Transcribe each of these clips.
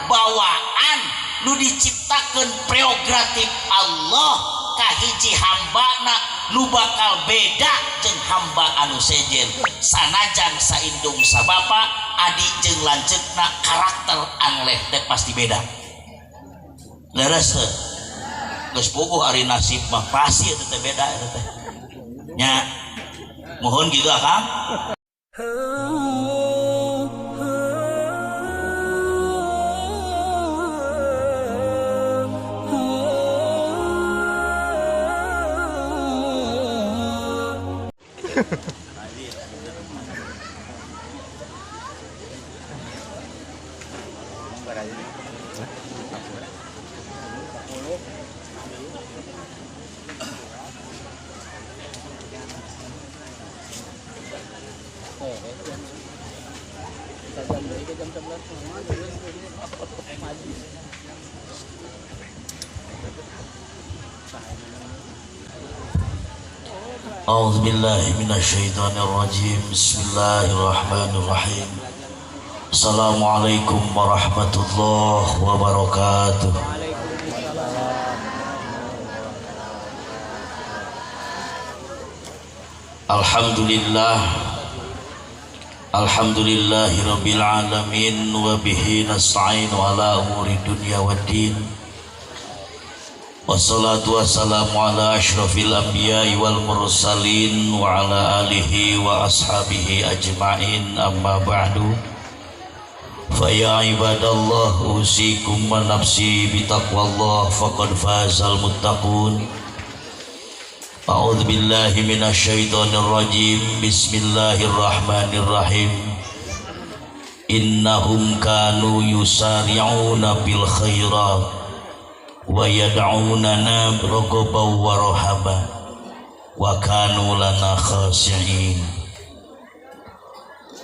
Bawaan nu diciptakeun prerogatif Allah ka hiji hambana nu bakal beda jeung hamba anu sejen. Sanajan saindung sabapa adik jeung lanceukna karakter anleh teh pasti beda. Leres teu? Geus puguh ari nasib mah pasti eta teh beda eta teh. Nya mohon gitu akang. أعوذ بالله من الشيطان الرجيم. بسم الله الرحمن الرحيم. Assalamualaikum warahmatullahi wabarakatuh. Alhamdulillah, alhamdulillahi rabbil alamin, wa bihi nasta'inu ala umuri dunya waddin. Wassalatu wassalamu ala asyrafil anbiya'i wal mursalin wa ala alihi wa ashabihi ajma'in, amma ba'du. Fa ya ibadallah, usikum wa nafsi bitaqwallah faqad fazal muttaqun. A'udzu billahi minasyaitonir rajim. Bismillahirrahmanirrahim. Innahum kanu yusari'una bil khairat wa yad'unana raghaban wa rahaba wa kanu lana khashi'in.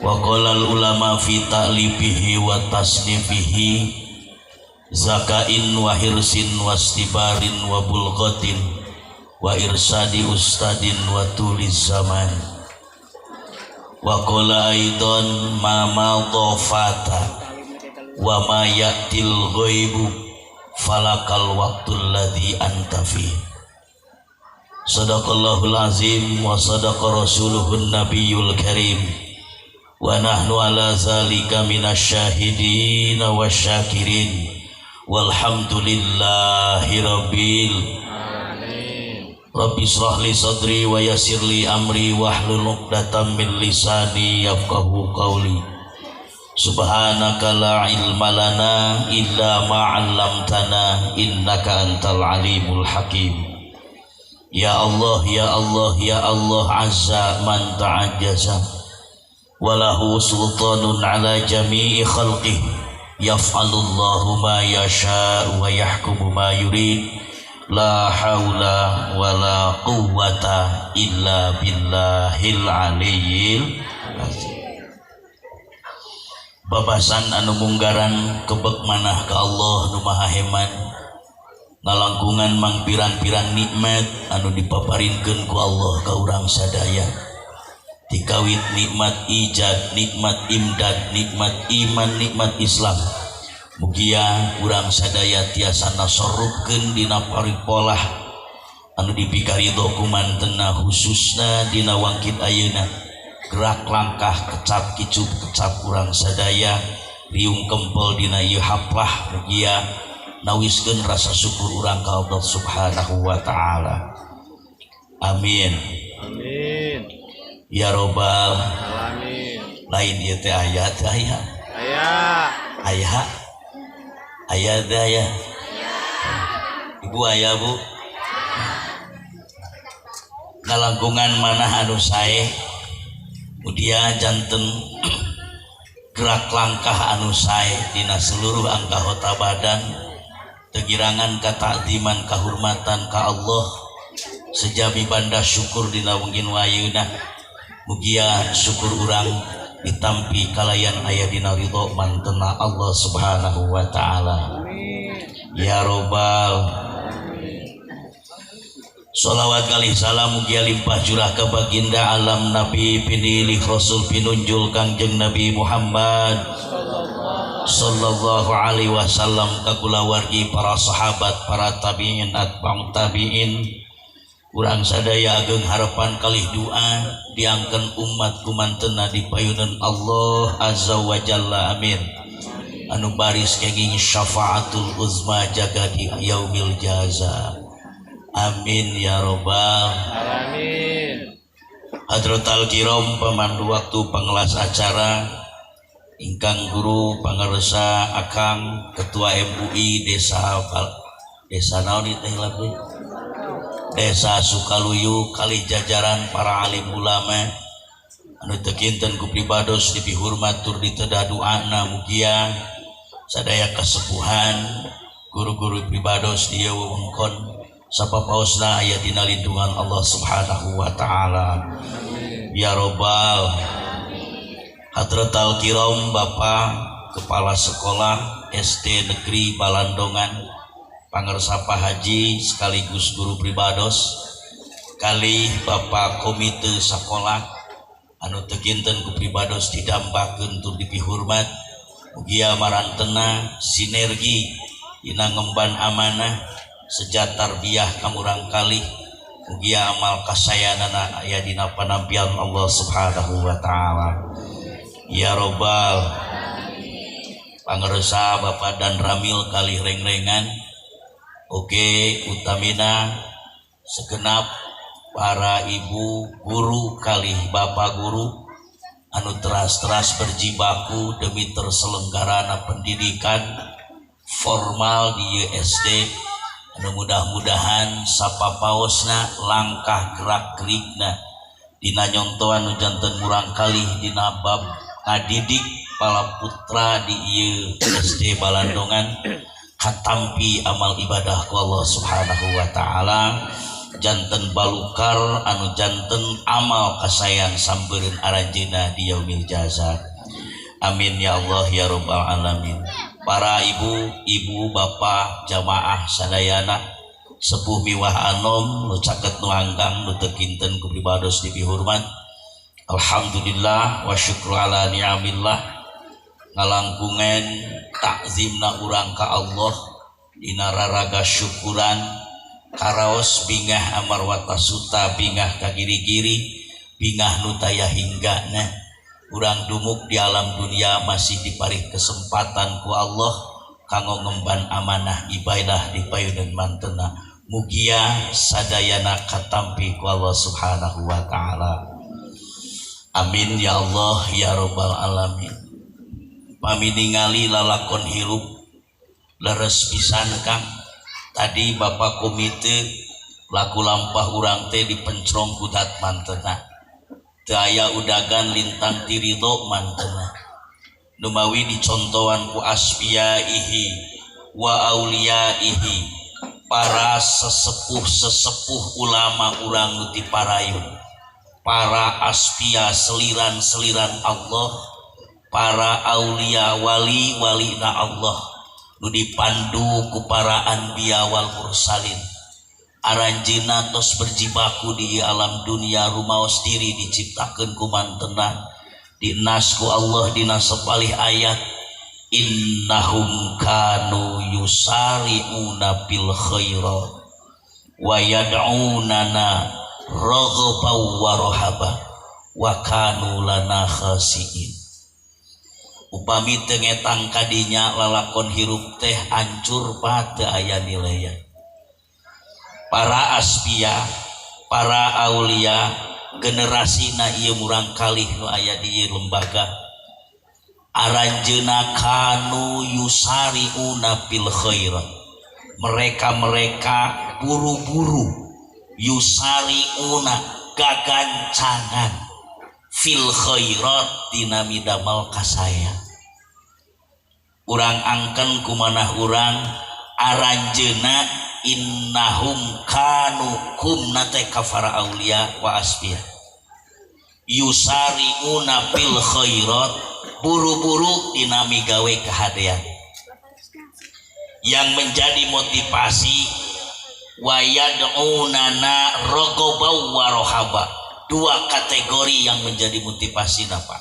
Wa qala al ulama fi ta'lifihi wa tasnifihi zakain wa hirsin wa istibarin wa bulghatin wa irsadi ustadin wa tuliz zaman. Wa qala aidan ma madha fata wa ma ya'til ghaibu falakal waqtul ladzi anta fi. Sadaqallahul azim wa sadaqa rasuluhun nabiyul karim wa nahnu ala zalika minasyahidin wasyakirin walhamdulillahi rabbil alamin. Rabbi israh li sadri wa yassir li amri wahlul 'uqdatam min lisani yafqahu qawli. Subhanaka la ilma lana illa ma 'allamtana innaka antal alimul hakim. Ya Allah, ya Allah, ya Allah, azza man ta'ajjaza wa lahu sultanun ala jami'i khalqihi yaf'alullahu ma yasha'u wa yahkumu ma yurid. La haula wa la quwwata illa billahil aliyyil azim. Babasan anu munggaran kebek manah ka Allah nu maha heman, ngalangkungan mang pirang-pirang nikmat anu dipaparinkeun ku Allah ka urang sadaya. Tikawit nikmat ijad, nikmat imdad, nikmat iman, nikmat Islam. Mugia urang sadaya tiasa nasorupkeun dina paripolah anu dipikaridho ku mantena, khususna dina wangkit ayeuna. Gerak langkah kecap kicup kecap urang sadaya riung kempel dina ieu haplah, mugia nawiskeun rasa syukur urang ka Allah Subhanahu wa taala. Amin. Amin. Ya robbal alamin. Lain ieu teh aya teh aya. Aya. Aya. Aya teh aya. Ibu aya Bu. Ngalangkungan manah anu sae, mugia janten gerak langkah anu sae dina seluruh anggota badan, tegirangan katakdiman kahormatan ka Allah sejami banda syukur dina wengi nu ayeuna. Mugia syukur urang ditampi kalayan aya dina ridho mantena Allah Subhanahu wa taala. Ya robbal. Sholawat kali salam mugia limpah curah ka baginda alam nabi pinilih rasul pinunjul Kangjeng Nabi Muhammad. Sallallahu alaihi wasallam ka kulawargi para sahabat, para tabi'in, atba'ut tabi'in. Urang sadaya ageng harapan kalih doa diangkeun umat kumantena di payunan Allah Azza wa Jalla, amin. Anu baris kenging syafaatul uzma jaga di yaumil jaza, amin ya robbal alamin. Hadratal kiram pemandu waktu pengelas acara ingkang guru pangaresa akang ketua MUI desa desa naon teh lagu Desa Sukaluyu kali jajaran para alim ulama anu teu kinten ku pribados dipihurmat tur ditedah doana mugia sadaya kasepuhan guru-guru pribados di ieu wewengkon sapapaosna aya dina lindungan Allah Subhanahu wa taala ya robbal. Hadratal kiram Bapak Kepala Sekolah SD Negeri Balandongan pangersa Pak Haji sekaligus guru pribados kali Bapak Komite Sekolah anu teu kinten ku pribados didambakeun tur dipihurmat mugia marantena sinergi dina ngemban amanah sejat tarbiyah ka murangkalih mugia amal kasayanana aya dina panampian Allah Subhanahu wa taala ya robbal. Pangersa Bapak dan Ramil kali rengrengan oke utamina segenap para ibu guru kali bapak guru anu teras-teras berjibaku demi terselenggarana pendidikan formal di USD anu mudah-mudahan sapapaosna langkah gerak gerikna dina nyontoan nu janten murangkalih dina bab ngadidik pala putra di ieu SD Balandongan katampi amal ibadah ku Allah Subhanahu wa taala janten balukar anu janten amal kasayan sampereun aranjeunna di yaumil jaza, amin ya Allah ya rabbal alamin. Para ibu-ibu bapak jamaah sadayana sepuh miwah anom nu caket nu anggang nu teu kinten ku pribados dipihurmat, alhamdulillah wa syukru ala ni'amillah ngalangkungan takzimna urang ka Allah dina raraga syukuran karaos bingah amarwata suta bingah ka giri-giri bingah nu taya hinggana urang dumuk di alam dunia masih diparih kesempatan ku Allah kanggo ngemban amanah ibadah di payunan mantena mugia sadayana katampi ku Allah Subhanahu wa taala, amin ya Allah ya rabbal alamin. Pami ningali lalakon hirup leres pisan Kang, tadi Bapak komite laku lampah urang teh dipencrong kudat mantena teu aya udagan lintang ti ridho mantena numawi dicontohan ku asbiyaihi wa auliyaihi para sesepuh-sesepuh ulama urang nu ti parayun para asbiya seliran-seliran Allah para aulia wali-walina Allah nu dipandu ku para anbiya wal mursalin aranjeunna tos berjibaku di alam dunia rumaos diri diciptakeun ku mantena dinas ku Allah dina sepalih ayat innahum kanu yusari'una bil khairat wa yad'unana raghaban wa rahaba wa kanu lana khasiin. Upami teu ngetang kadinya lalakon hirup teh hancur pa teu aya nilaian. Para asbiya, para aulia, generasina ieu murangkalih nu aya di ieu lembaga aranjeunna kanu yusari'una bil khairat. Mereka-mereka buru-buru yusari'una gagancangan fil khairat dina midamal kasaya. Urang angken kumanah urang aranjeunna innahum kanu hum nate kafara aulia wa asbiya yusari'una fil khairat buru-buru dina migawe kahadean yang menjadi motivasi wa yad'unana raghaban wa rahaba, dua kategori yang menjadi motivasi napa.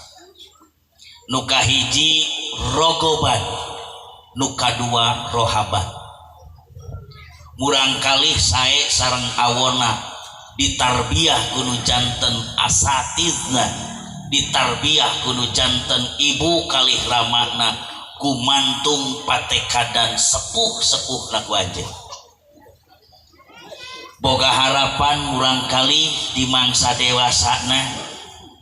Nu kahiji rogoban, nu kadua rohaban. Murang kalih sae sareng awona ditarbiyah kudu janten asatizna, ditarbiyah kudu janten ibu kalih ramana kumantung patekadan sepuh-sepuh ku anjeun. Boga harapan murang kalih di mangsa dewasana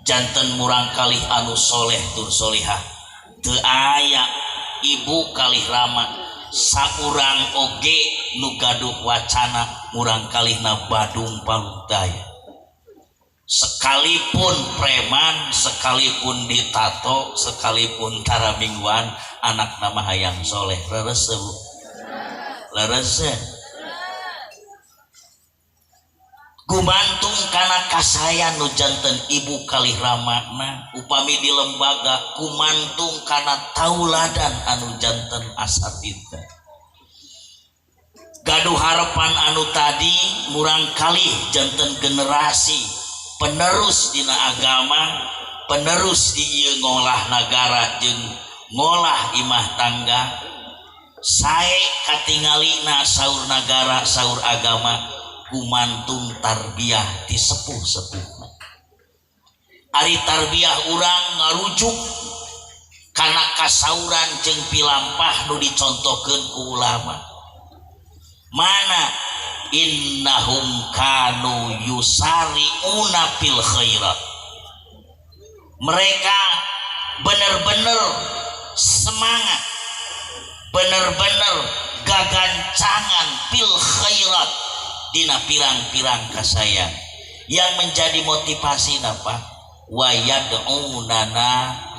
janten murang kalih anu soleh tur solihah. Teu aya ibu kalih rama saurang oge nu gaduh wacana murang kalihna Badung Palutaya. Sekalipun preman, sekalipun ditato, sekalipun tara mingguan, anak nama hayang soleh. Leres bu, leres. Gumantung kana kasayan nu janten ibu kalih ramana, upami di lembaga gumantung kana tauladan anu janten asatidna. Gaduh harapan anu tadi murang kalih janten generasi penerus dina agama, penerus di ieu ngolah nagara jeung ngolah imah tangga. Sae katingalina saur nagara saur agama gumantung tarbiyah ti sepuh-sepuhna. Ari tarbiyah urang ngarujuk kana kasauran jeung pilampah nu dicontohkeun ku ulama. Mana innahum kanu yusari'una fil khairat. Mereka benar-benar semangat, benar-benar gagancangan fil khairat dina pirang-pirang kasayang. Yang menjadi motivasi napa? Wa yad'unana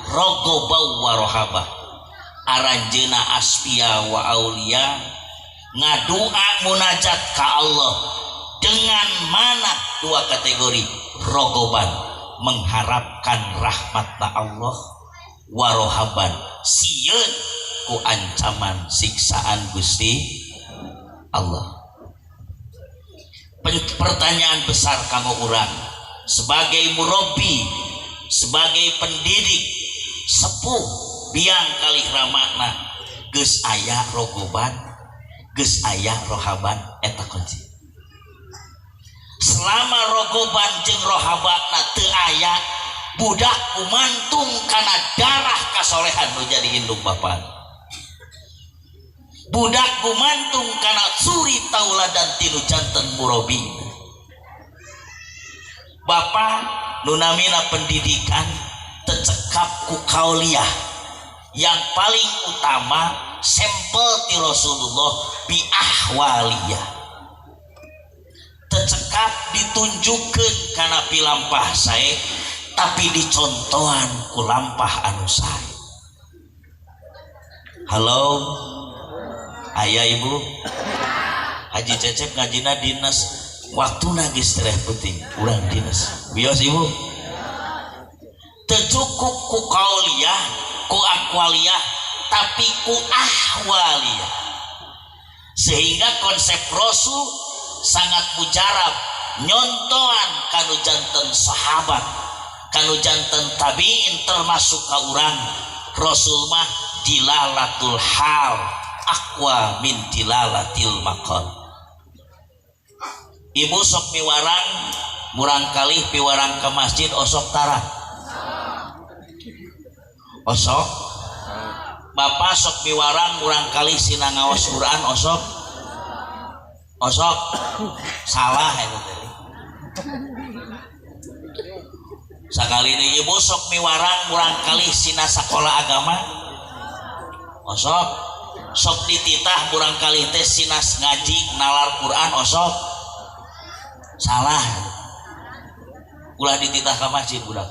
raghaban wa rahabah. Aranjeuna asfiya wa auliya ngadua munajat ka Allah dengan mana dua kategori, rogoban mengharapkan rahmatna Allah, warohaban sieun ku ancaman siksaan Gusti Allah. Pertanyaan besar kanggo urang sebagai murabbi, sebagai pendidik sepuh biang kalih ramakna, geus aya rogoban, geus aya rohaban, eta kunci. Selama rogoban jeung rohabanna teu aya, budak kumantung kana darah kasolehan nu jadi indung bapa. Budak kumantung kana suri tauladan tinu janten murabi. Bapa nu namina pendidikan tecekap ku kauliah. Yang paling utama sampel ti Rasulullah bi ahwaliyah. Tecekap ditunjukkeun kana pilampah sae, tapi dicontohan ku lampah anu sae. Halo, ayah ibu Haji Cecep ngajina dinas, waktuna geus tereh penting urang dinas. Bios ibu, teu cukup ku kauliyah, ku akwaliyah, tapi ku ahwaliyah. Sehingga konsep Rasul sangat mujarab, nyontohan kanu janten sahabat, kanu janten tabiin, termasuk ka urang. Rasul mah dilalatul hal aqwa min dilalatil maqal. Ibu sok miwarang murang kalih piwarang ke masjid osok tara, osok. Bapak sok miwarang murang kalih sina ngaos Quran osok, osok. Salah itu tadi. Sakali ini ibu sok miwarang murang kalih sina sekolah agama osok. Sok dititah murang kalih teh sinas ngaji nalar Quran osok. Salah. Ulah dititah ka masjid budak.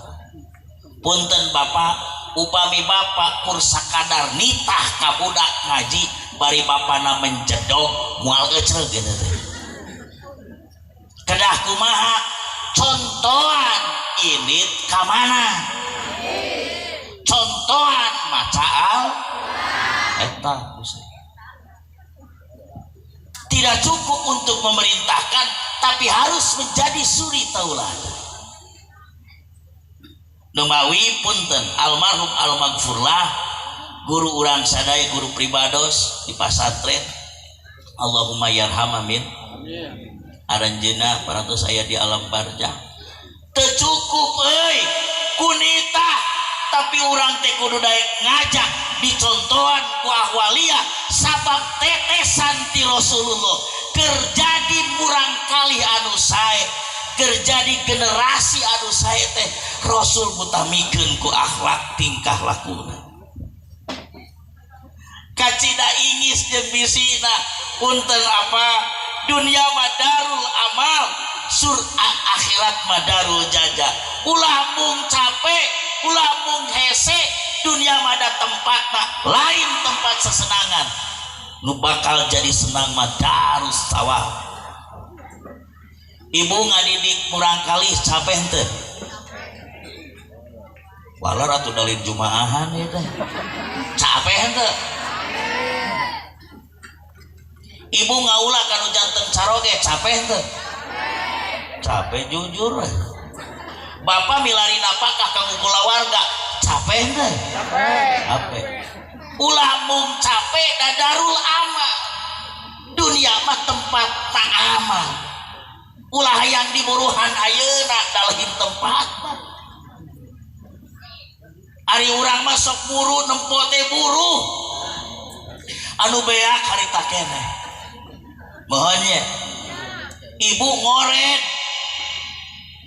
Punten bapak, upami bapak kur sakadar nitah ka budak ngaji bari bapana menjedog moal ecreg gitu teh. Kedah kumaha contohan ini ka mana? Contohan maca al eta. Tidak cukup untuk memerintahkan, tapi harus menjadi suri tauladan. Numawi punten almarhum almaghfurlah guru urang sadaya guru pribados di pasantren Allahumma yarham amin. Aranjeuna parantos aya di alam barzah. Teu cukup euy kunita tapi urang teh kudu daek ngajak dicontohan ku ahwaliyah sabab tetesan ti Rasulullah keur jadi murang kalih anu sae keur jadi generasi anu sae teh Rasul mutamikeun ku akhlak tingkah lakuna kacida ingis jeung bisina punten apa dunia madarul amal sur akhirat madarul jaja ulah mung capek ulah mung hese dunia mada tempatna lain tempat sesenangan nu bakal jadi senang mah darus sawah. Ibu ngadidik murang kali capek henteu walar atuh dalin jumaahan ieu teh capek henteu. Ibu ngaulah kanu janten caroge capek henteu capek jujur. Bapak milari napakah kanggo kulawarga capek henteu capek. Ulah mung capek da darul amal dunia mah tempat tak amal ulah hayang diburuhan ayeuna dalahin tempat mah. Ari urang mah sok buru nempo teh buruh anu beak harita keneh mohon nya ibu ngoret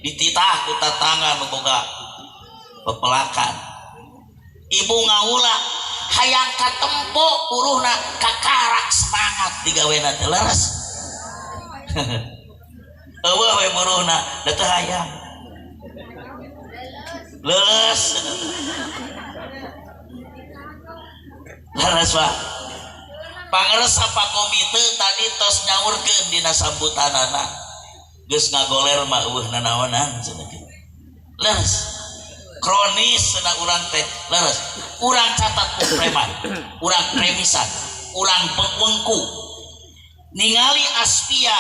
dititah ku tatangga nu boga pepelakan ibu ngaula hayang katempo buruhna kakarak semangat digawena teh leres eueuh we buruhna da teu hayang leuleus leres Pak. Pangersa Pak komite tadi tos nyaurkeun dina sambutanana geus ngagoler mah eueuh nanaonan cenah kitu leres kronis cenah urang teh leres urang catat ku preman urang premisan urang wengku ningali asfiya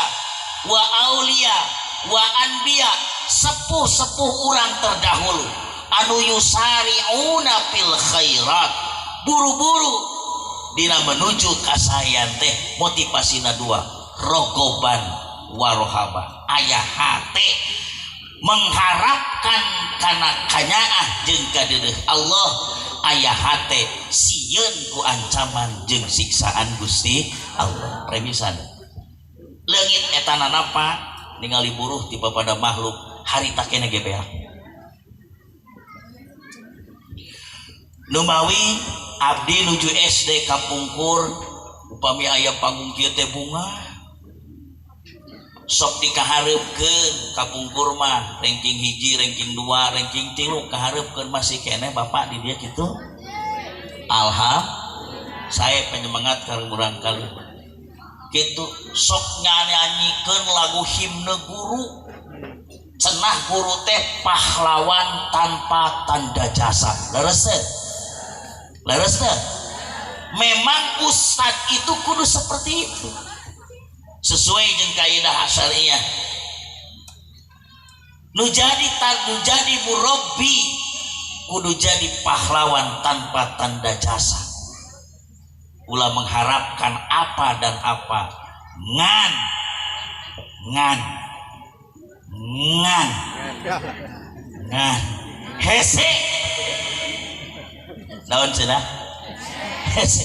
wa aulia wa anbiya sepuh-sepuh urang terdahulu anu yusari'una fil khairat buru-buru dina menuju kasayan teh motivasina dua rogoban warohabah aya hate mengharapkan kana kanyaah jeung kadeudeuh Allah aya hate sieun ku ancaman jeung siksaan Gusti Allah. Premisan leungit eta nanapa ningali buruh ti pada makhluk harita keneh ge beak. Numawi abdi nuju SD kapungkur upami aya panggung kieu teh bunga sok dikahareupkeun kapungkur mah ranking 1 ranking 2 ranking 3 kahareupkeun masih keneh bapak di dia kitu. Alham saya penyemangat ka murang kali kitu sok nyanyikeun lagu himne guru cenah guru teh pahlawan tanpa tanda jasa. Leres teh? Leres teh? Memang ustad itu kudu seperti itu sesuai jeung kaidah syariah. Nu jadi nu jadi murabbi kudu jadi pahlawan tanpa tanda jasa. Ulah mengharapkan apa dan apa ngan ngan ngan ngan hese naon cenah hese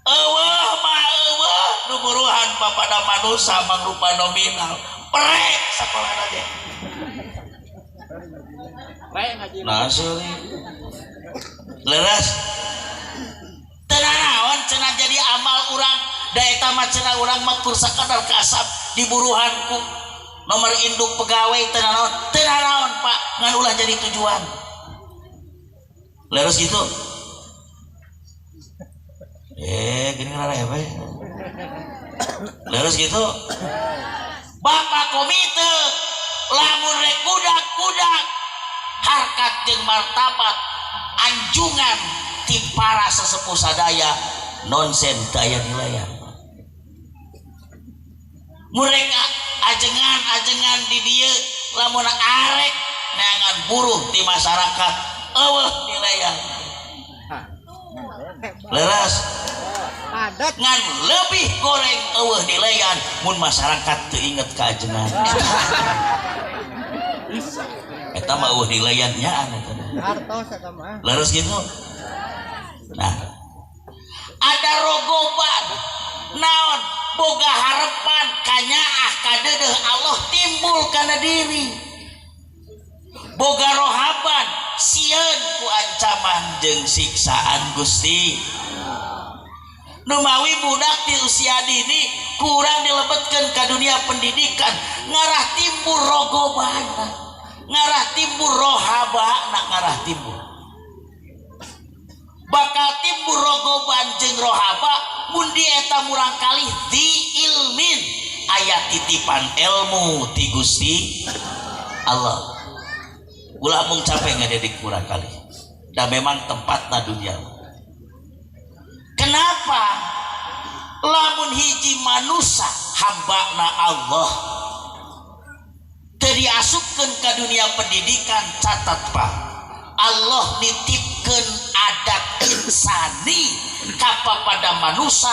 eueuh mah eueuh nu buruhan papada manusa mangrupa nominal prek sakolana ge nah seuri leres teu nanaon cenah jadi amal urang da eta mah cenah urang mah kur sakadar kasab diburuhan ku nomor induk pegawai teu nanaon Pak ngan ulah jadi tujuan. Leres gitu. Gini ngarep leres gitu. Bapak komite lamun rek kudak-kudak harkat jeung martabat anjungan ti para sesepuh sadaya nonsen daya nilaian. Mereka ajengan-ajengan di dieu Lamun arek neangan buruh di masyarakat eueuh nilaian. Leres. Ngan lebih goreng eueuh nilaian mun masyarakat teu inget ka ajengan. Eta mah eueuh nilaian nyaan eta. Hartos eta mah. Leres gitu. Nah, ada rogoban naon boga harapan kanyaah kadeudeuh Allah timbul kana diri. Boga rohaban sieun ku ancaman jeung siksaan Gusti. Numawi budak di usia dini kurang dilebetkeun ka dunia pendidikan, ngarah timbul rogobana, ngarah timbul rohabana, ngarah timbul bakal timbul rogoban jeung rohaba mun di eta murang kali di ilmin aya titipan ilmu ti Gusti Allah. Ulah mung capek ngadedik murang kali da memang tempatna dunia. Kenapa lamun hiji manusia hambana Allah teu diasupkeun ka dunia pendidikan, catat Pak, Allah nitipkeun adat insani kapada manusia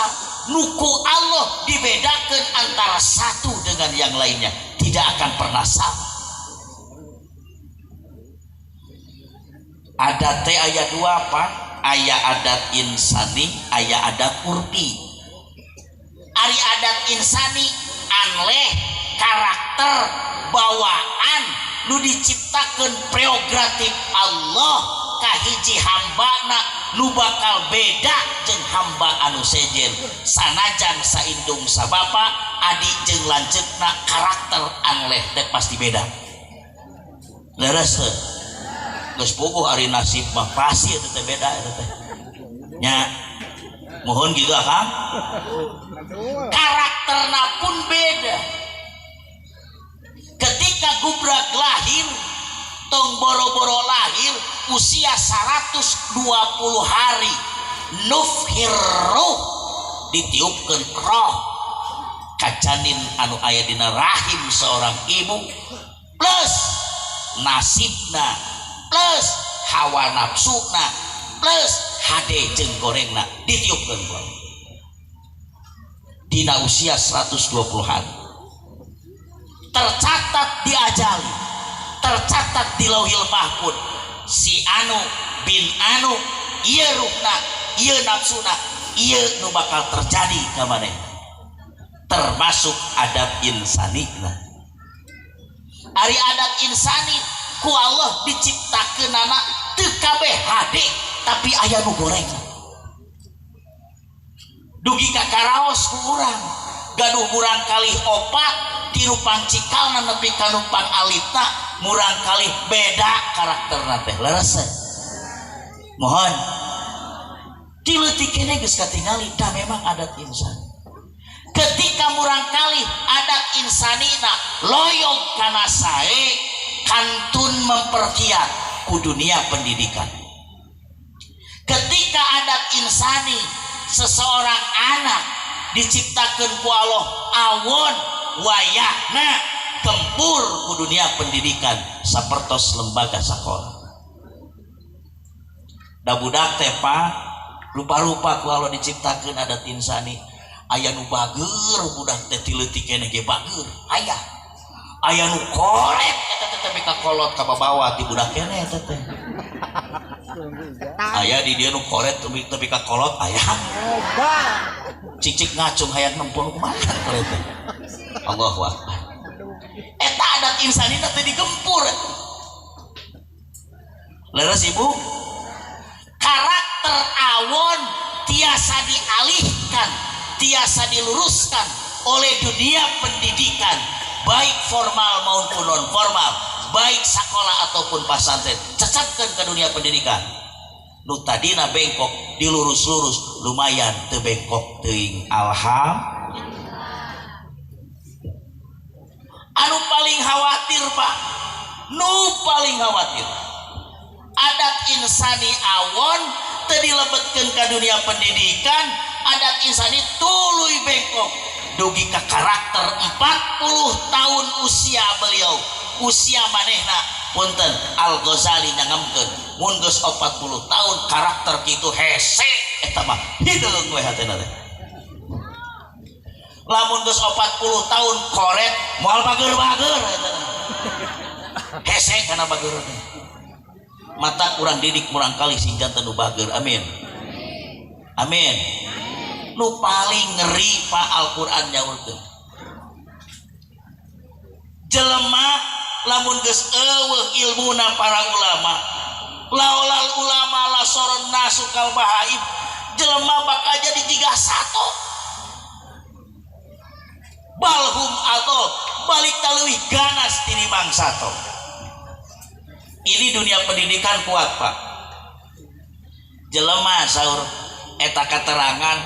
nuku Allah dibedakan antara satu dengan yang lainnya, tidak akan pernah sama. Adat teh aya dua Pak, aya adat insani, aya adat urfi. Ari adat insani anleh karakter bawaan nu diciptakeun prerogatif Allah ka hiji hambana nu bakal beda jeung hamba anu sejen sanajan saindung sabapa adi jeung lanceukna karakter anleh teh pasti beda. Leres teu? Geus puguh ari nasib mah pasti eta teh beda eta teh. Nya mohon gitu akang. Karakterna pun beda. Ketika gubrak lahir, tong boro-boro lahir usia 120 hari nufhir ruh ditiupkeun roh kacanin anu aya dina rahim seorang ibu plus nasibna plus hawa nafsuna plus hade jeung gorengna ditiupkeun ku Allah dina usia 120 hari tercatat di ajali, tercatat di Lauhil Mahfud si anu bin anu ieu ruhna ieu nafsuna ieu nu bakal terjadi ka maneh termasuk adab insani. Nah, ari adab insani ku Allah diciptakeunana teu kabeh hade tapi aya nu goreng dugi ka karaos ku urang gaduh murang kalih opat tilu pangcikalna nepi ka nu pangalitna murang kalih beda karakterna teh leres. Mohon ti leutik keneh geus katingali da memang adat insan. Ketika murang kalih adat insanina loyog kana sae kantun memperkiat ku dunia pendidikan. Ketika adat insani seseorang anak diciptakan ku Allah awon wayahna gempur ku dunia pendidikan sapertos lembaga sakola. Da budak teh Pak rupa-rupa ku Allah diciptakeun adat insani aya nu bager budak teh ti leutik keneh ge bager aya aya nu koret eta teh tapi ka kolot ka babawa ti budak keneh eta teh aya di dieu nu koret tapi ka kolot aya cicik ngacung hayang nempel kumaha koret teh. Allahu akbar. Eta adat insani teh digempur. Leres Ibu? Karakter awon tiasa dialihkan, tiasa diluruskan oleh dunia pendidikan baik formal maupun non formal, baik sekolah ataupun pesantren. Cecapkeun ke dunia pendidikan. Nu tadina bengkok dilurus-lurus lumayan teu bengkok teuing. Alhamdulillah. Anu paling khawatir Pak, nu paling khawatir adat insani awon teu dilebetkeun ka dunia pendidikan, adat insani tuluy bengkok dugi ka karakter 40 tahun usia beliau Usia manehna punten Al Ghazali nyangemkeun mun geus 40 tahun karakter kitu hese eta mah hideung we hatena teh. Lamun geus 40 tahun koret moal bager-bager eta. Hese kana bager teh. Mata kurang didik murang kali sing janten nu bager. Amin. Amin. Nu paling ngeri Pak Al-Qur'an nyaurkeun. Jelema lamun geus eueuh ilmuna para ulama, laulal ulama lasoron nasu kal bahaim, jelema bakal jadi jiga sato. Balhum atau balik taleuwih ganas tinimbang sato. Ini dunia pendidikan kuat Pak. Jelema saur eta keterangan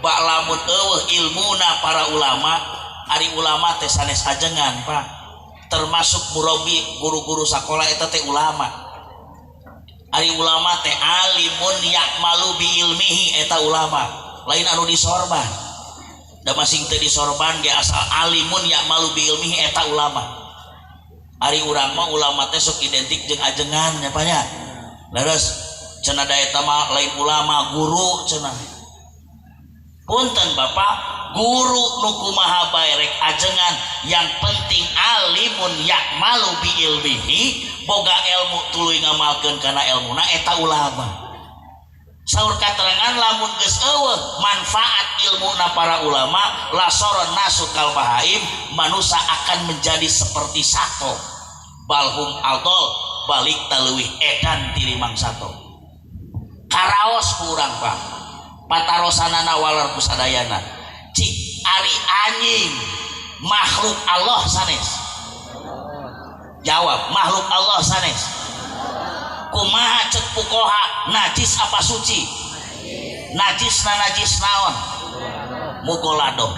bak lamun eueuh ilmuna para ulama, ari ulama teh sanes ajengan Pak. Termasuk murabi guru-guru sakola eta teh ulama. Ari ulama teh alimun ya'malu bi ilmihi eta ulama, lain anu disorban. Da masing teu disorban ge asal alimun ya'malu bi ilmihi eta ulama. Ari urang mah ulama teh sok identik jeung ajengan nya Pak nya. Leres cenah da eta mah lain ulama, guru cenah. Punten Bapak, guru nu kumaha bae rek ajengan, yang penting alimun ya'malu bi ilmihi, boga ilmu tuluy ngamalkeun kana ilmuna eta ulama. Saur katerangan lamun geus eueuh manfaat ilmuna para ulama, lasoron nasu kal bahaim, manusia akan menjadi seperti sato. Balhum adol balik taleuwih edan tinimbang sato. Karaos ku urang Pak. Patarosanana waler ku sadayana. Cik ari anjing makhluk Allah sanes. Jawab, makhluk Allah sanes. Kumaha cek fuqaha, najis apa suci? Najis na najis naon? Mugholadzah.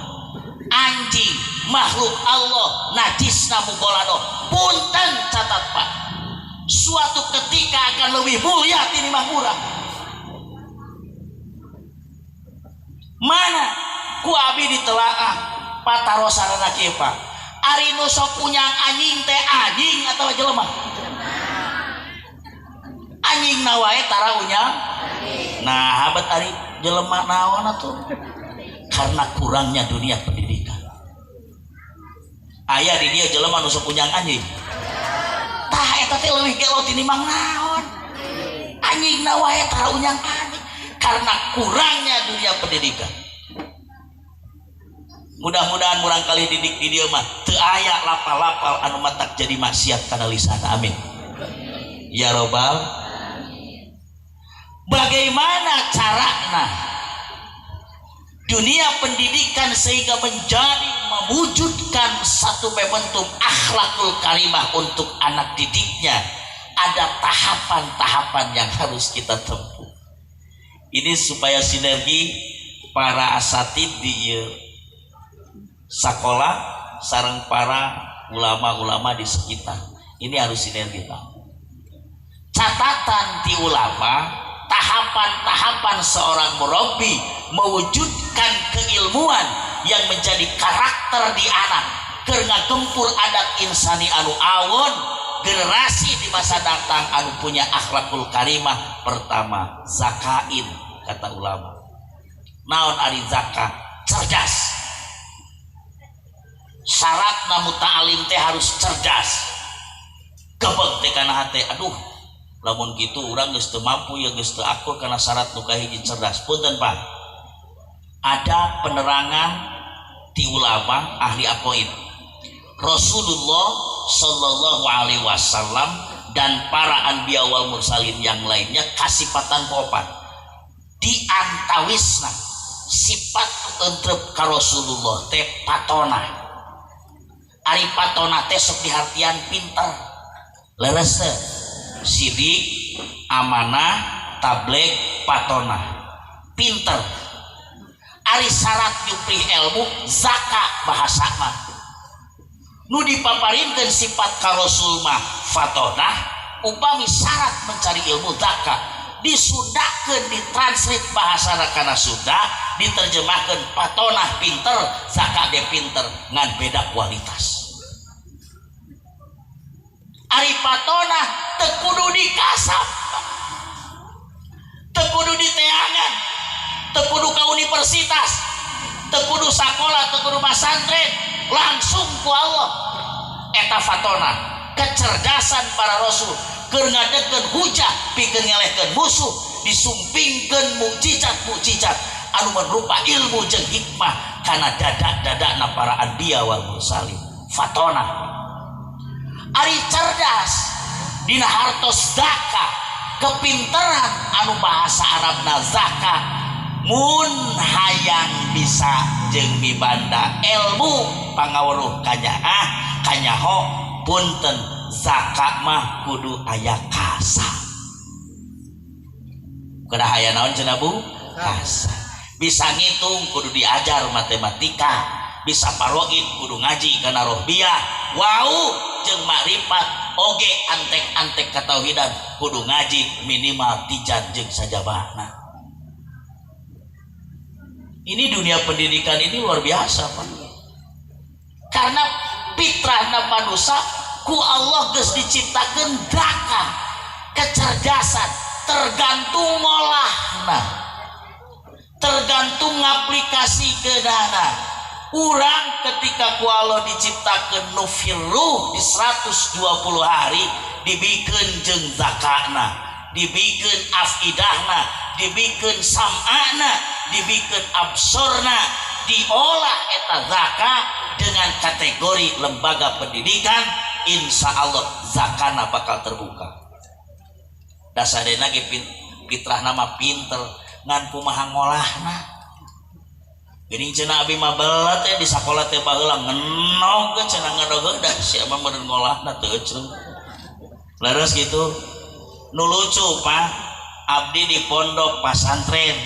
Anjing makhluk Allah najis na mugholadzah. Punten catat Pak. Suatu ketika akan lebih mulia tinimbang urang. Mana ku abi ditelaah patarosanana kieu Pak. Ari nu sok unyang anjing teh anjing atawa jelema? Anjing na wae tara unyang. Nah, habat ari jelema naon atuh? Karena kurangnya dunia pendidikan. Aya di dieu jelema nu sok unyang anjing. Tah eta teh leuwih gelo tinimbang naon? Anjing na wae tara unyang anjing. Karena kurangnya dunia pendidikan. Mudah-mudahan murang kali didik di dieu mah teu aya lapal-lapal anu matak jadi maksiat kana lisan. Amin. Ya robbal. Bagaimana carana dunia pendidikan sehingga menjadi mewujudkan satu momentum akhlakul karimah untuk anak didiknya? Ada tahapan-tahapan yang harus kita tempuh. Ini supaya sinergi para asatid di sekolah sareng para ulama-ulama di sekitar. Ini harus sinergi Pak. Catatan di ulama, tahapan-tahapan seorang murabbi mewujudkan keilmuan yang menjadi karakter di anak, keur ngagempur adat insani anu awon, generasi di masa datang anu punya akhlakul karimah. Pertama, zakain kata ulama. Naon ari zaka? Cerdas. Syaratna muta'alim teh harus cerdas. Gebeg teh kana hate, aduh lamun kitu urang geus teu mampu ya geus teu akur kana syarat nu kahiji cerdas. Punten Pak, ada penerangan di ulama ahli aqaid. Rasulullah Shallallahu Alaihi Wasallam dan para anbiya wal mursalin yang lainnya kasipatan opat. Di antawisna sifat entrep ka Rasulullah teh patona. Ari patona teh sok dihartian pinter. Leres teh sidik, amanah, tabligh, patona. Pinter. Ari syarat nyuprih ilmu zaka bahasa mah. Nu dipaparinkeun sifat ka Rasul mah fatonah, upami syarat mencari ilmu zaka disundakeun, ditranslate bahasana kana Sunda, diterjemahkeun patonah pinter, zaka ge pinter, ngan beda kualitas. Ari fatonah teu kudu dikasab, teu kudu diteangan, teu kudu ka universitas, teu kudu sakola, teu kudu masantren, langsung ku Allah. Eta fatonah, kecerdasan para rasul keur ngadegkeun hujah pikeun ngelehkeun musuh, disumpingkeun mukjizat-mukjizat anu merupa ilmu jeung hikmah kana dada-dadana para anbiya wal mursalin. Fatonah. Ari cerdas dina hartos zaka, kepinteran anu bahasa Arabna zaka, mun hayang bisa jeung mibanda ilmu pangaweruh kanyaah kanyaho, punten, zaka mah kudu aya kasa. Kudu aya naon cenah, Bu? Kasa. Bisa ngitung kudu diajar matematika, bisa paroid kudu ngaji kana rohbiah, wau jeung makrifat oge antek-antek katauhidan kudu ngaji minimal tijan jeung sajabana. Ini dunia pendidikan ini luar biasa, Pak, karena fitrahna manusia ku Allah geus diciptakeun daka, kecerdasan, tergantung ngolahna, tergantung ngaplikasi kedana urang. Ketika ku Allah diciptakeun nufirruh di 120 hari, dibikin jeung zakana, dibikin afidahna, dibikin sam'ana, dibikin absorna, diolah eta zaka dengan kategori lembaga pendidikan, insya Allah zakana bakal terbuka. Dasarna ge fitrah nama pinter, ngan kumaha ngolahna. Geuning cenah abi mah belet teh di sakola teh baheula ngenog cenah, ngenog dah sia mah meureun ngolahna teu ecreng. Leres gitu. Nu lucu, Pak, abdi di pondok pasantren,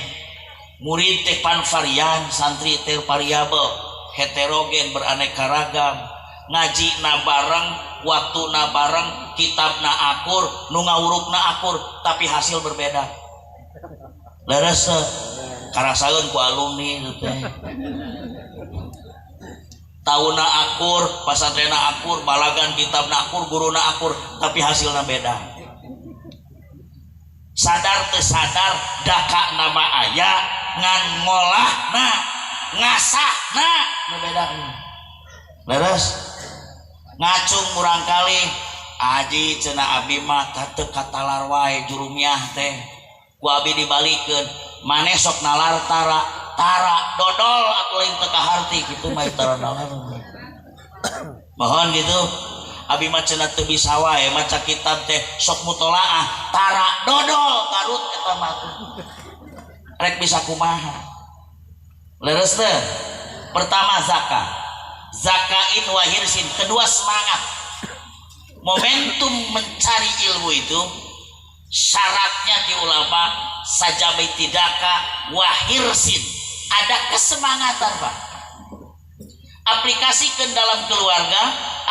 murid teh pan varian, santri teh variabel, heterogen, beraneka ragam, ngaji na bareng, waktu na bareng, kitab na akur, nu ngawurukna akur, tapi hasil berbeda. Leres teu? Karasaeun ku alumni itu teh. Tauna akur, pasantrena akur, balagan kitabna akur, guruna akur, tapi hasilnya beda. Sadar teu sadar daka nama aya, ngan ngolahna, ngasahna nu beda. Leres? Ngacung murang kali aji cenah abi mah teu katalar wae jurumiah teh. Ku abi dibalikeun, maneh sok nalar tara, tara dodol aku lain teu kaharti kitu mah tara nalar. Mohon gitu. Abi mah cenah teu bisa wae maca kitab teh sok mutolaah, tara dodol karut eta mah tuh. Rek bisa kumaha? Leres teh? Pertama zaka. Zakain wa hirsin. Kedua semangat. Momentum mencari ilmu itu syaratnya di ulama sajamai tidaka wa hirsin. Ada kesemangatan, Pak. Aplikasikan dalam keluarga,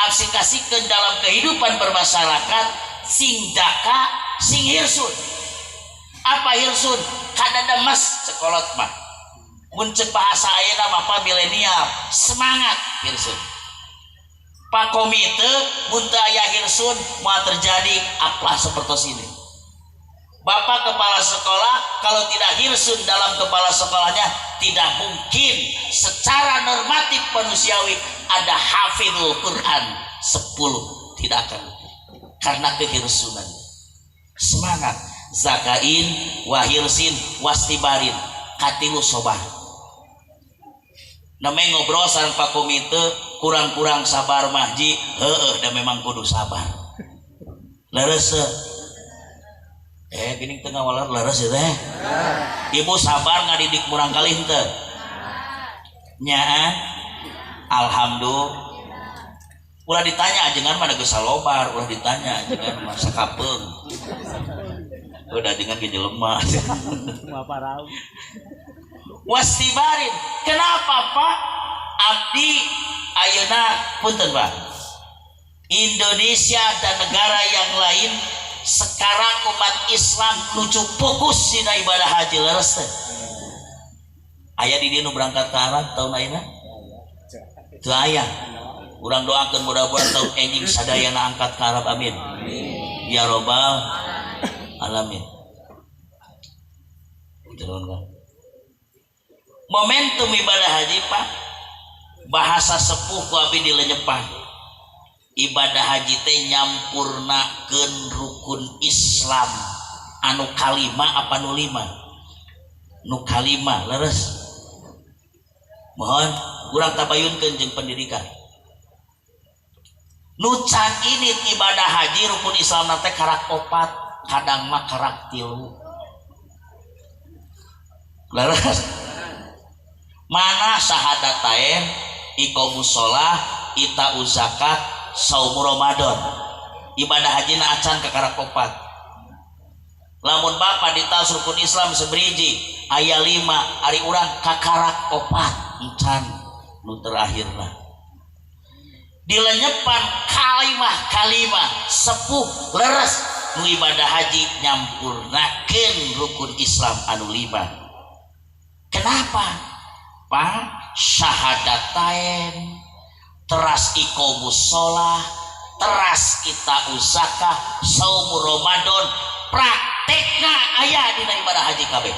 aplikasikan dalam kehidupan bermasyarakat, sing daka, sing hirsun. Apa hirsun? Kada demes sekolot mah. Mun cek bahasa ayeuna mah, Pak, milenial, semangat hirsun. Pak komite mun teu aya hirsun moal terjadi apa seperti ini. Bapak kepala sekolah kalau tidak hirsun dalam kepala sekolahnya, tidak mungkin secara normatif manusiawi ada hafidul Quran 10, tidak akan, karena kehirsunan. Semangat, zakain wahirsin wastibarin. Katilu sobar. Namanya ngobrol sareng Pak Komite, kurang-kurang sabar mah ji, heeh, dan memang kudu sabar. Leres teu? Eh, gini tengah walar leres ya teh. Ibu sabar ngadidik murang kali henteu? Nyaan. Alhamdulillah. Ulah ditanya ajengan mah geus salobar, ulah ditanya ajengan mah sakapeung. Udah ajengan ge jelema. Wastibarin. Kenapa, Pak? Abdi ayeuna punten, Pak. Indonesia dan negara yang lain sekarang umat Islam nuju fokus dina ibadah haji, leres teh? Aya di dieu nu berangkat ke Arab tahun ayeuna? Teu aya. Urang doakeun mudah-mudahan tahun enjing sadayana angkat ke Arab, amin. Ya robbal alamin. Momentum ibadah haji Pak, bahasa sepuh ku abi dilenyepan. Ibadah haji teh nyampurnakeun rukun Islam anu kalima apa nu lima? Nu kalima leres. Mohon urang tabayunkeun jeung pendidikan. Nu can ini ibadah haji rukun Islam teh karak opat, kadang mah karak tilu. Leres. Mana syahadatain, iqamus shalah, itauz zakat, saumu Ramadan. Ibadah haji na acan kakarak opat. Lamun bapak ditaos rukun Islam seberiji aya 5, ari urang kakarak opat encan nu terakhirna. Dilenyepan kalimah-kalimah sepuh leres nu ibadah haji nyampurnakeun rukun Islam anu 5. Kenapa? Pak, syahadatain, teras iqamus shalah, teras itauz zakah, saumu Ramadan, praktekna aya dina ibadah haji kabeh.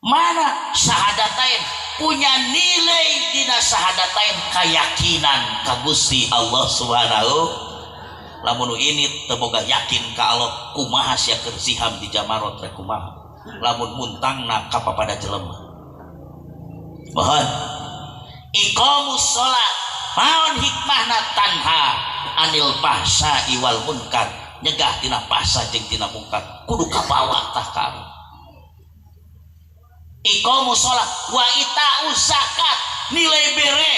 Mana syahadatain punya nilai dina syahadatain keyakinan ka Gusti Allah Subhanahu. Lamun ini teu boga yakin ka Allah, kumaha sia keur ziham di jamarot rek kumaha. Lamun muntangna ka papada jelema. Mohon iqamus shalat, maon hikmahna tanha anil fahsya'i wal munkar, nyegah tina fahsya jeung tina mungkar, kudu kabawa tah ka. Iqamus shalat wa ita'uz zakat, nilai bere